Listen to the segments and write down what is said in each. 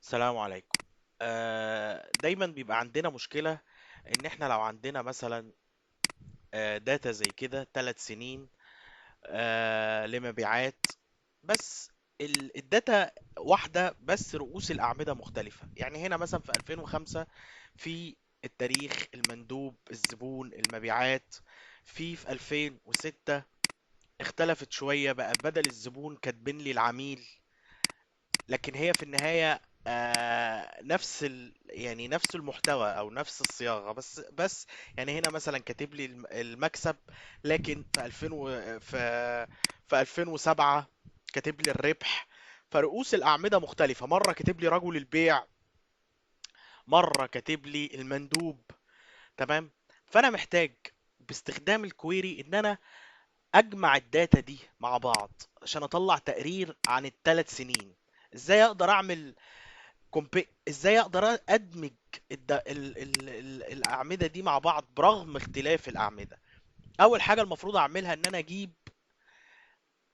السلام عليكم. دايما بيبقى عندنا مشكلة ان احنا لو عندنا مثلا data زي كده 3 سنين لمبيعات، بس ال data واحدة بس رؤوس الأعمدة مختلفة. يعني هنا مثلا في 2005 في التاريخ، المندوب، الزبون، المبيعات. في 2006 اختلفت شوية، بقى بدل الزبون كاتبين لي العميل، لكن هي في النهاية نفس يعني نفس المحتوى او نفس الصياغة، بس يعني هنا مثلا كاتب لي المكسب، لكن في 2000 في 2007 كاتب لي الربح. فرؤوس الأعمدة مختلفة، مرة كاتب لي رجل البيع، مرة كاتب لي المندوب. تمام. فأنا محتاج باستخدام ال query ان انا اجمع ال data دي مع بعض عشان اطلع تقرير عن ال3 سنين. ازاي اقدر اعمل ازاي اقدر ادمج الد... ال... ال... ال... الاعمدة دي مع بعض برغم اختلاف الاعمده؟ اول حاجة المفروض اعملها ان انا اجيب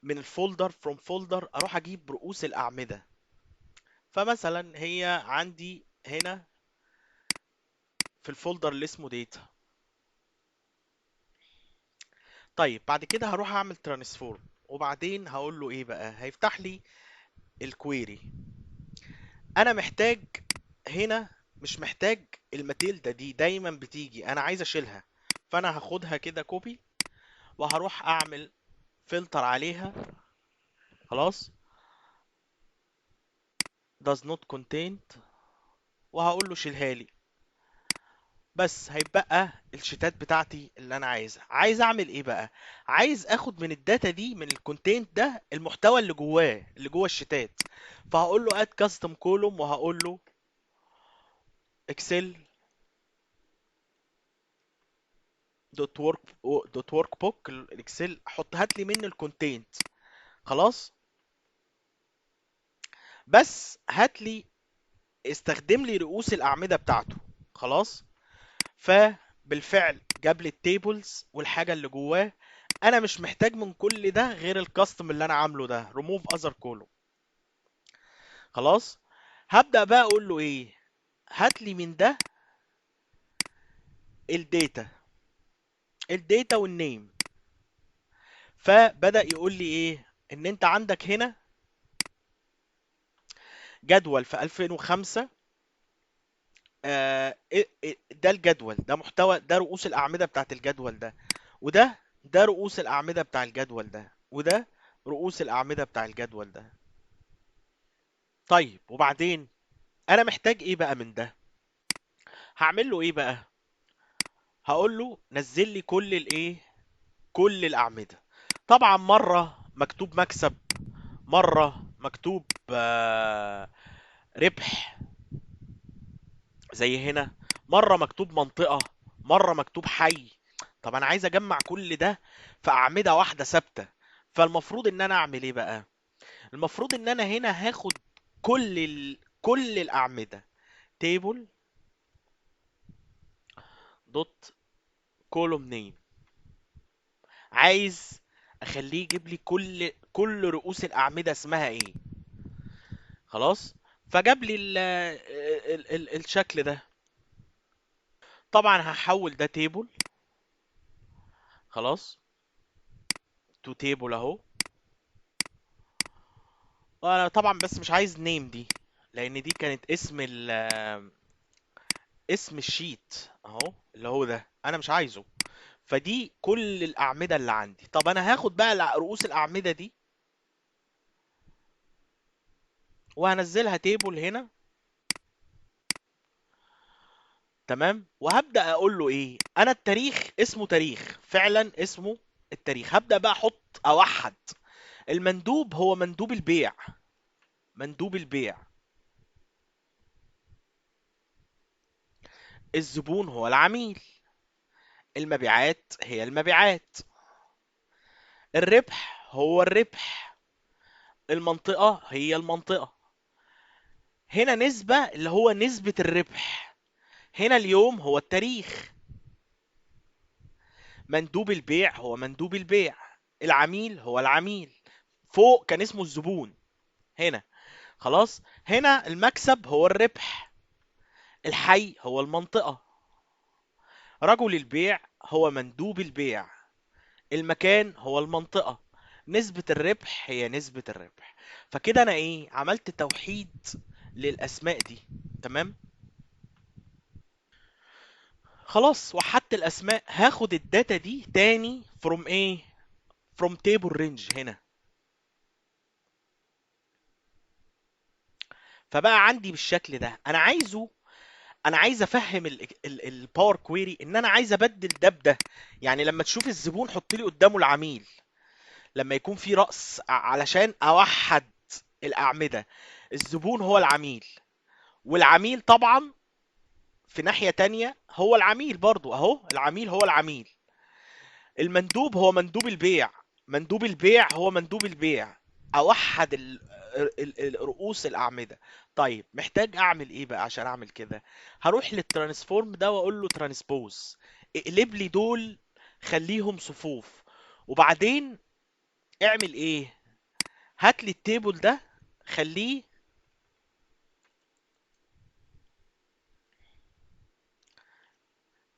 من ال folder، from folder، اروح اجيب رؤوس الاعمده. فمثلا هي عندي هنا في ال folder اللي اسمه data. طيب بعد كده هروح اعمل transform، وبعدين هقول له ايه بقى؟ هيفتح لي ال query. انا محتاج هنا، مش محتاج الماتيلدا دي دايما بتيجي، انا عايز اشيلها، فانا هاخدها كده copy وهروح اعمل فلتر عليها. خلاص، does not contain، وهقول له شيلها لي. بس هيبقى الشيتات بتاعتي اللي انا عايزها. عايز اعمل ايه بقى؟ عايز اخد من ال data دي، من ال content ده، المحتوى اللي جواه، اللي جوه الشيتات. فهقول له add custom column، وهقول له excel dot work dot workbook ال Excel، حط هات لي منه ال content. خلاص، بس هات لي، استخدم لي رؤوس الاعمدة بتاعته. خلاص، فبالفعل جاب لي ال tables والحاجة اللي جواه. انا مش محتاج من كل ده غير ال custom اللي انا عامله ده، ريموف اذر كولوم. خلاص، هبدا بقى اقول له ايه؟ هات لي من ده الداتا، الداتا والنيم. فبدا يقول لي ايه؟ ان انت عندك هنا جدول في 2005، ده الجدول ده محتوى، ده رؤوس الأعمدة بتاعت الجدول ده، وده رؤوس الأعمدة بتاع الجدول ده، وده رؤوس الأعمدة بتاع الجدول ده. طيب وبعدين أنا محتاج إيه بقى من ده؟ هعمل له إيه بقى؟ هقول له نزل لي كل الإيه؟ كل الأعمدة. طبعا مرة مكتوب مكسب، مرة مكتوب ربح زي هنا، مرة مكتوب منطقة، مرة مكتوب حي. طب أنا عايز أجمع كل ده في أعمدة واحدة ثابتة، فالمفروض إن أنا أعمل إيه بقى؟ المفروض إن أنا هنا هاخد كل الأعمدة، table dot column name. عايز أخليه يجيب لي كل رؤوس الأعمدة اسمها إيه. خلاص، فجاب لي الشكل ده. طبعا هحول ده table، خلاص to table اهو. انا طبعا بس مش عايز name دي، لان دي كانت اسم ال sheet اهو اللي هو ده، انا مش عايزه. فدي كل الاعمدة اللي عندي. طب انا هاخد بقى رؤوس الاعمدة دي وهنزلها table هنا. تمام، وهبدأ اقول له ايه؟ انا التاريخ اسمه تاريخ، فعلا اسمه التاريخ. هبدأ بقى احط اوحد المندوب، هو مندوب البيع، مندوب البيع. الزبون هو العميل، المبيعات هي المبيعات، الربح هو الربح، المنطقة هي المنطقة. هنا نسبة اللي هو نسبة الربح، هنا اليوم هو التاريخ، مندوب البيع هو مندوب البيع، العميل هو العميل، فوق كان اسمه الزبون هنا. خلاص، هنا المكسب هو الربح، الحي هو المنطقة، رجل البيع هو مندوب البيع، المكان هو المنطقة، نسبة الربح هي نسبة الربح. فكده انا ايه؟ عملت توحيد للاسماء دي. تمام، خلاص وحدت الاسماء. هاخد ال data دي تاني from ايه؟ from table range هنا. فبقى عندي بالشكل ده. انا عايز افهم ال Power Query ان انا عايز ابدل ده بده. يعني لما تشوف الزبون حط لي قدامه العميل، لما يكون في رأس علشان اوحد الاعمدة. الزبون هو العميل، والعميل طبعا في ناحية تانية هو العميل برضو اهو، العميل هو العميل. المندوب هو مندوب البيع، مندوب البيع هو مندوب البيع. اوحد رؤوس الاعمدة. طيب محتاج اعمل ايه بقى عشان اعمل كده؟ هروح لل transform ده واقول له transpose، اقلب لي دول خليهم صفوف. وبعدين اعمل ايه؟ هات لي ال table ده خليه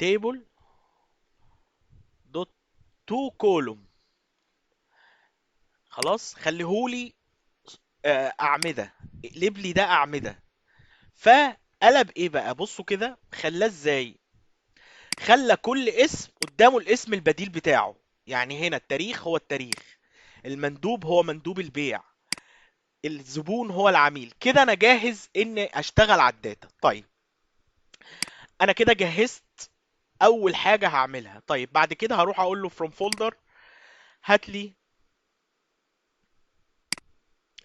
table dot to column. خلاص، خليهولي، اعمدة، اقلب لي ده اعمدة. فقلب ايه بقى؟ بصوا كده خلاه ازاي. خلى كل اسم قدامه الاسم البديل بتاعه. يعني هنا التاريخ هو التاريخ، المندوب هو مندوب البيع، الزبون هو العميل. كده انا جاهز ان اشتغل على ال data. طيب انا كده جهزت اول حاجة هعملها. طيب بعد كده هروح اقول له from folder هات لي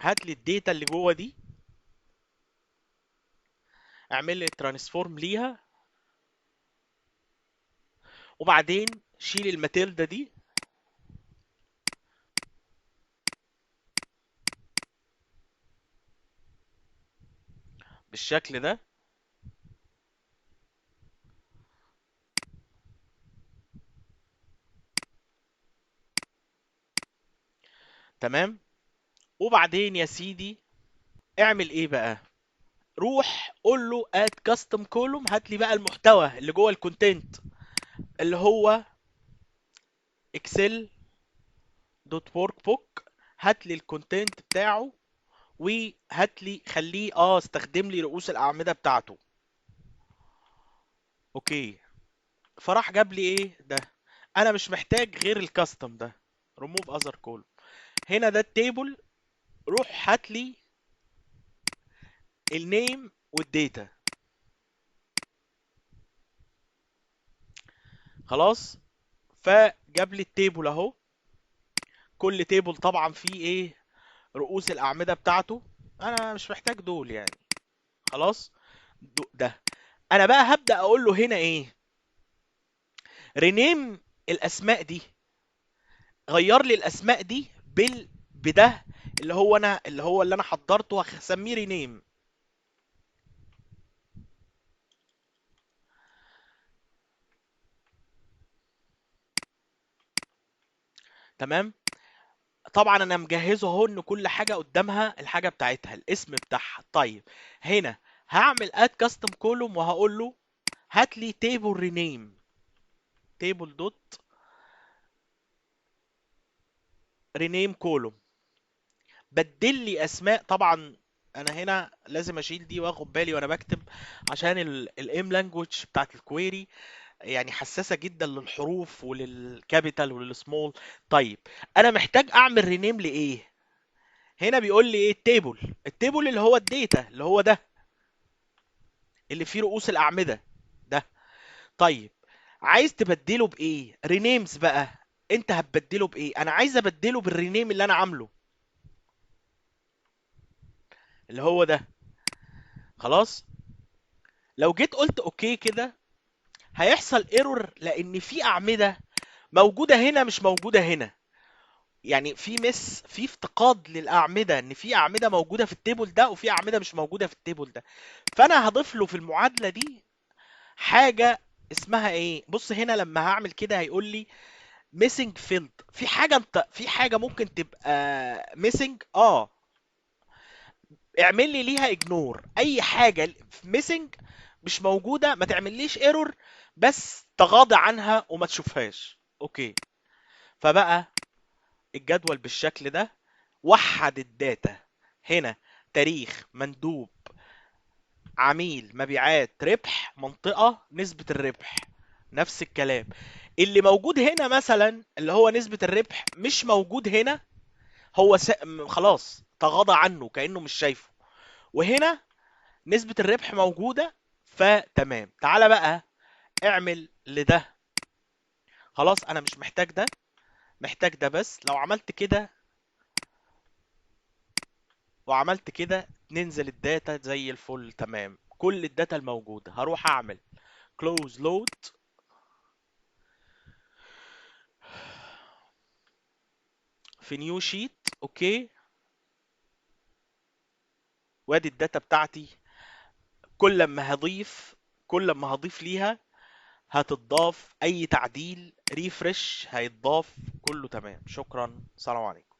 ال data اللي جوه دي، اعمل لي transform ليها، وبعدين شيل الماتيلدا دي بالشكل ده. تمام. وبعدين يا سيدي اعمل ايه بقى؟ روح قول له add custom column، هات لي بقى المحتوى اللي جوه ال content اللي هو excel dot workbook، هات لي ال content بتاعه وهات لي، خليه استخدم لي رؤوس الاعمدة بتاعته. okay، فراح جاب لي ايه ده؟ انا مش محتاج غير ال custom ده، ريموف اذر كولوم. هنا ده ال table، روح هات لي ال name وال data. خلاص، فجاب لي ال table اهو. كل table طبعا فيه ايه؟ رؤوس الاعمدة بتاعته. انا مش محتاج دول يعني. خلاص، ده انا بقى هبدا اقول له هنا ايه؟ rename الاسماء دي، غير لي الاسماء دي بده اللي هو انا، اللي هو اللي انا حضرته، هسميه rename. تمام. طبعا انا مجهزة اهو ان كل حاجة قدامها الحاجة بتاعتها، الاسم بتاعها. طيب هنا هعمل add custom column وهقول له هات لي table rename، table dot rename column، بدل لي اسماء. طبعا انا هنا لازم اشيل دي واخد بالي وانا بكتب عشان ال M language بتاعت ال query حساسة جدا للحروف ولل capital ولل small. طيب انا محتاج اعمل rename لايه؟ هنا بيقول لي ايه؟ ال table، ال table اللي هو ال data اللي هو ده اللي فيه رؤوس الاعمدة ده. طيب عايز تبدله بايه؟ renames بقى، انت هتبدله بايه؟ انا عايز ابدله بال rename اللي انا عامله اللي هو ده. خلاص، لو جيت قلت okay كده هيحصل error لان في اعمدة موجودة هنا مش موجودة هنا، يعني في miss، في افتقاد للاعمده، ان في اعمدة موجودة في ال table ده وفي اعمدة مش موجودة في ال table ده. فانا هضيف له في المعادلة دي حاجة اسمها ايه؟ بص هنا لما هعمل كده هيقول لي missing field، في حاجة انت، في حاجة ممكن تبقى missing. اعمل لي ليها ignore، اي حاجة missing مش موجودة ما تعمليش error، بس تغاضى عنها وما تشوفهاش. okay، فبقى الجدول بالشكل ده، وحد ال data هنا، تاريخ، مندوب، عميل، مبيعات، ربح، منطقة، نسبة الربح. نفس الكلام اللي موجود هنا مثلا اللي هو نسبة الربح مش موجود هنا، هو خلاص تغاضى عنه كأنه مش شايفه، وهنا نسبة الربح موجودة، فتمام. تعالى بقى اعمل لده، خلاص انا مش محتاج ده، محتاج ده بس. لو عملت كده وعملت كده ننزل ال data زي الفل، تمام. كل ال data الموجودة. هروح اعمل close load في new sheet، okay، وادي ال data بتاعتي. كل ما هضيف ليها هتتضاف، اي تعديل refresh هيتضاف، كله تمام. شكرا، سلام عليكم.